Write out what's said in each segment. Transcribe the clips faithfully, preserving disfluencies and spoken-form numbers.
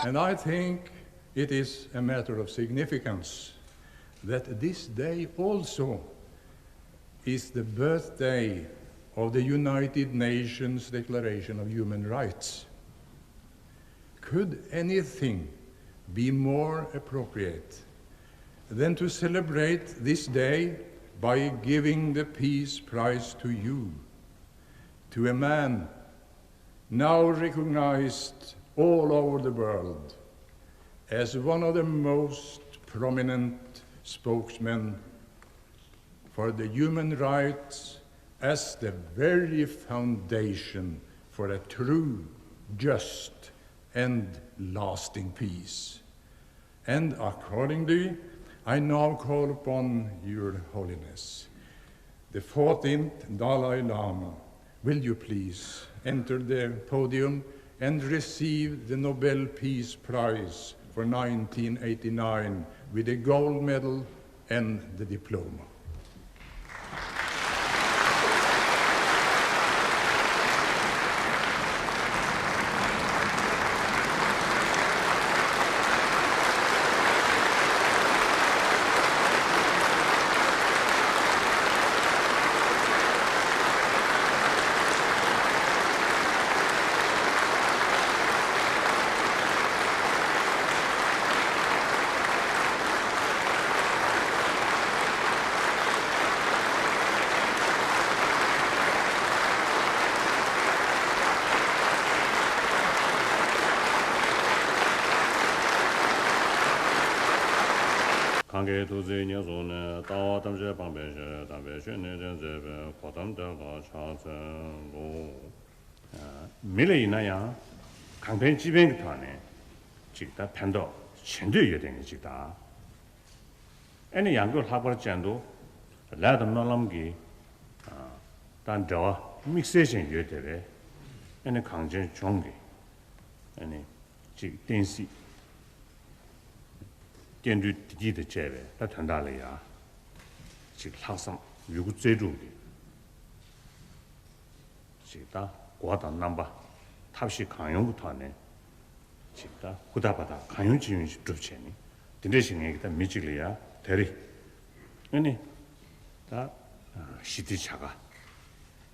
And I think it is a matter of significance that this day also is the birthday of the United Nations Declaration of Human Rights. Could anything be more appropriate than to celebrate this day by giving the Peace Prize to you, to a man now recognized all over the world as one of the most prominent spokesmen for the human rights as the very foundation for a true, just, and lasting peace. And accordingly, I now call upon Your Holiness, the fourteenth Dalai Lama, will you please enter the podium and receive the Nobel Peace Prize for nineteen eighty-nine with a gold medal and the diploma? གང་གི་ཐུགས་བརྩེ་ཉེར་བཟུང་ནས། ལྟ་བ་ཐམས་ཅད་སྤང་བའི་ཕྱིར། དམ་པའི་ཆོས་ནི་སྟོན་མཛད་པའི། གོ་ཏམ་དེ་ལ་ཕྱག་འཚལ་ལོ། མི་ལ་ཡིན་ན་ཡང་གང་ཕན་ཅི་ཕན་གྱི་ཐོག་ནས་ཅིག་ད་ཕན་ཐོགས་བྱེད་འདོད་ཡོད་དེ་ངས་ཅིག་ད། ཨེ་ནི་ཡང་སྒོས་ལྷག་པར་ཅན་དུ་ལས་དང་སྨོན་ལམ་གྱི་ད་འབྲེལ་བ་དམིགས་བསལ་ཅན་ཡོད་དེ་བས། ཨེ་ནི་གངས་ཅན་ལྗོངས་ཀྱི་ཨེ་ནི་ཅིག་བསྟན་སྲིད་སྐྱེ་འགྲོའི་བདེ་སྐྱིད་དང་བཅས་པའི་ད་དོན་དག་ལ་ཡ་ཅིག་ལྷག་བསམ་ཡོད་རྒུ་རྩལ་སྤྲུགས་ཀྱི་ཅིག་ད་གོ་བ་དང་རྣམ་པ་ཐབས་ཤེས་གང་ཡོང་གི་ཐོག་ནས་ཅིག་ད་ཧུར་ཐག་འབད་ཐག་གང་ཡོང་ཅི་ཡོང་ཞིག་སྒྲུབ་བྱས་ནས་དེ་འདྲ་ཞིག་ངས་ཀྱི་ད་མི་གཅིག་ལ་ཡ་དེ་རེད། ཨེ་ནི་ད་ཞི་བདེ་བྱ་དགའ་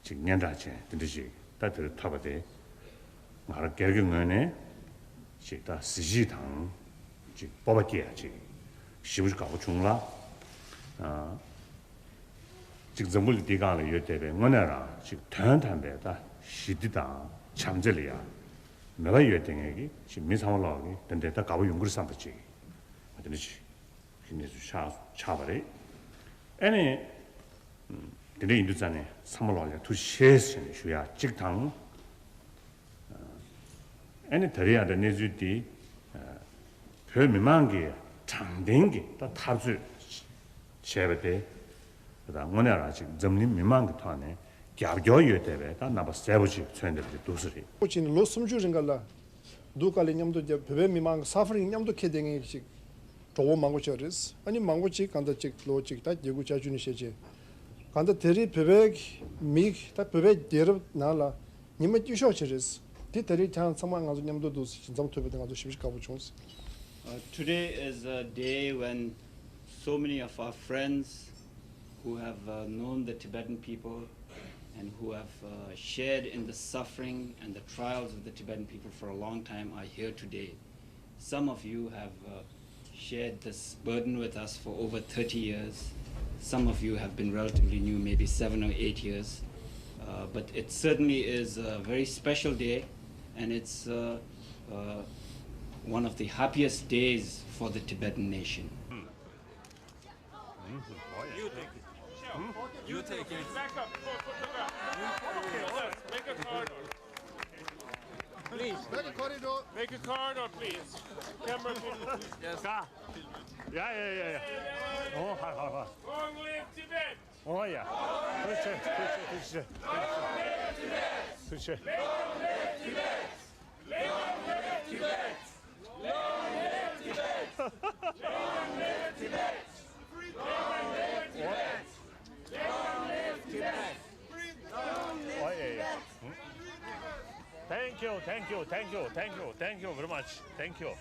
ཅིག་སྙན་གྲགས་ཅན་དེ་འདྲ་ཞིག་ད་དེ་རུ་ཐོབ་པ་དེ་ང་རང་སྒེར་གྱི་ངོས་ནས་ཅིག་ད་གཟི་བརྗིད་དང་ཅིག་སྤོབས་པ་སྐྱེ་ཡ་ཅིག་ཞེ་པོ་ཅིག་དགའ་པོ་བྱུང་ལ། ཅིག་འཛམ་བུ་གླིང་འདིའི་སྒང་ལ་ཡོད་བསྡད་པའི་དངོས་གནས་རང་ཅིག་དོན་དམ་པའི་ད་ཞི་བདེ་དང་བྱམས་བརྩེ་ལ་ཡང་མོས་པ་ཡོད་བསྡད་མཁན་གྱི་ཅིག་མི་ཚང་མ་ལོག་གི་དེ་འདྲའི་ད་དགའ་པོ་ཡོང་གི་རེད་བསམ་པ་ཅིག་དེ་འདྲ་ཅིག་གི་གནས་ཚུལ་ཆགས་ཆགས་པ་རེད། ཨེ་ནི་དེ་འདྲ་ཡིན་དུས་ཙང་ནས་ཚང་མ་ལོག་ལ་ཡང་ཐུགས་རྗེ་ཆེ་ཟེར་ནས་ཞུ་ཡ་གཅིག་དང་། ཨ་ནི་ད་རེས་ཡང་ད་གནས་ཚུལ་འདི་བོད་མི་མང་གིས་དྲང་བདེན་གྱི་ད་འཐབ་རྩོད་བྱས་པ་དེ་ད་དངོས་གནས་རང་ཅིག་འཛམ་གླིང་མི་མང་གི་ཐོག་ནས་རྒྱབ་སྐྱོར་ཡོད་བསྡད་པའི་ད་རྣམ་པ་གསལ་པོ་ཅིག་མཚོན་བསྡད་པ་ཅིག་འདུག་ས་རེད། ཁོ་ཕྱིན་ལོ་སུམ་ཅུ་རིང་ག་ལ་སྡུག་དཀའ་ལས་མཉམ་དུ་བརྒྱབ། བོད་པའི་མི་མང་གི་སཱ་ཕ་རིང་མཉམ་དུ་འཁྱེར་བསྡད་མཁན་ཅིག་གྲོགས་པོ་མང་པོ་ཅིག་རེད། ཨ་ནི་མང་པོ་ཅིག་གང་ལྟར་ཅིག་ལོ་ཅིག་ད་བརྒྱད་དགུ་ཆ་བཅུ་ནས་བཤད་ཅིག་གང་ལྟར་དེ་རིང་བོད་པའི་མི་ད་བོད་པའི་རྒྱལ་རབས་ནང་ལ་ཉི་མ་དཀྱུས་ཤོག་ཅིག་རེད། དེ་ད་རིང་ཀྱང་ཚང་མ་ང་ཚོ་མཉམ་དུ་འདུག་ཞིང་འཛོམས་ཐུབ་པ་དེ་ང་ཚོ་ཞེ་པོ་ཅིག་དགའ་པོ་བྱུང་། Uh, today is a day when so many of our friends who have uh, known the Tibetan people and who have uh, shared in the suffering and the trials of the Tibetan people for a long time are here today. Some of you have uh, shared this burden with us for over thirty years. Some of you have been relatively new, maybe seven or eight years. Uh, but it certainly is a very special day, and it's uh, uh, one of the happiest days for the Tibetan nation. You take it. You take it. Back up. Go, go, go back. Make a corridor. Please. Make a corridor. Make a corridor, please. Camera, please. Yes. Yeah, yeah, yeah, yeah. Oh, hi, hi, hi. Long live Tibet! Oh, yeah. Appreciate, appreciate, appreciate. Long live Tibet! Appreciate. Long live Tibet! Long live Tibet! Long live Tibet! Long live Tibet! Long live Tibet! Long live Tibet! Long live Tibet! Thank you, thank you, thank Thank you, thank you, thank you very much. Thank you.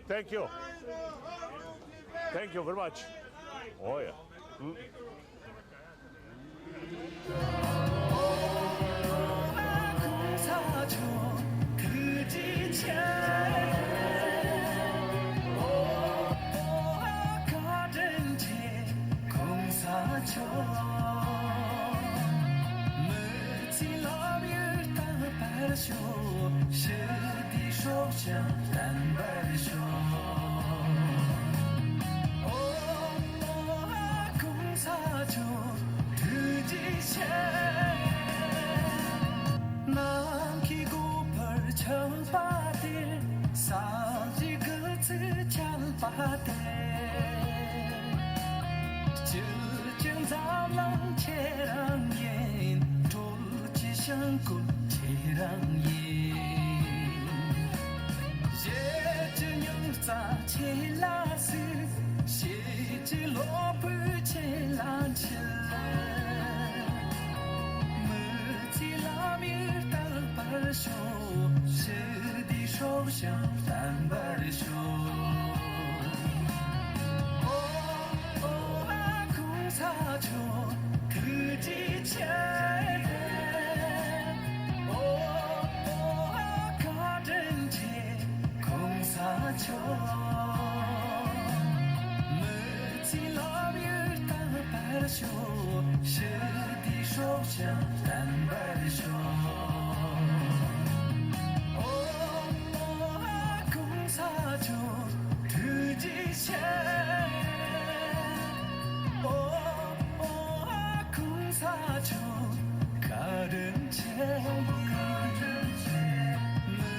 Thank you. Thank you very much. Oh, yeah. Mm. ཞི་བདེའི་སྲོག་ཤིང་བརྟན་པར་ཤོག། ཨོ་ཨ་གོང་ས་མཆོག་ཐུགས་རྗེ་ཆེ། ནམ་མཁའི་སྒོ་འཕར་ཆགས་པ་དེར། ས་གཞི་སྐུ་ཚེ་འཆར་པ་དེར། སྤྱི་སྤྱི་འཛམ་གླིང་ཁྱེད་རང་ཡིན། སྤྲོ་སྐྱིད་ཞིང་བཀོད་ཁྱེད་རང་ཡིན། གཞིས་བྱེས་རྙིང་རྩ་ཁྱེད་ལ་གཟིགས། གཤིས་ཀྱི་གློ་བུར་ཁྱེད་ལ་འཁྱིལ། མི་ཚེའི་ལམ་ཡུལ་རྟག་པར་ཤོག། ཞི་བདེའི་སྲོག་ཤིང་བརྟན་པར་ཤོག། ཨོ་ཨོ་ཨ་གོང་ས་མཆོག་ཐུགས་རྗེ་ཆེ། ཨོ་ཨོ་ཨ་བཀའ་དྲིན་ཆེ་གོང་ས་མཆོག། མི་ཚེའི་ལམ་ཡུལ་རྟག་པར་ཤོག། ཞི་བདེའི་སྲོག་ཤིང་བརྟན་པར་ཤོག། ཨོ་ཨོ་ཨ་གོང་ས་མཆོག་ཐུགས་རྗེ་ཆེ། ཨོ་ཨོ་ཨ་གོང་ས་མཆོག་བཀའ་དྲིན་ཆེ། མི་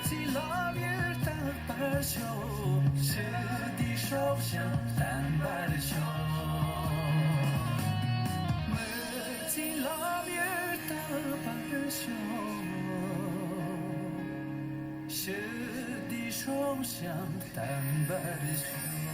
ཚེའི་ལམ་ཡུལ་རྟག་པར་ཤོག། ཞི་བདེའི་སྲོག་ཤིང་བརྟན་པར་ཤོག། མི་ཚེའི་ལམ་ཡུལ་རྟག་པར་ཤོག། ཞི་བདེའི་སྲོག་ཤིང་བརྟན་པར་ཤོག།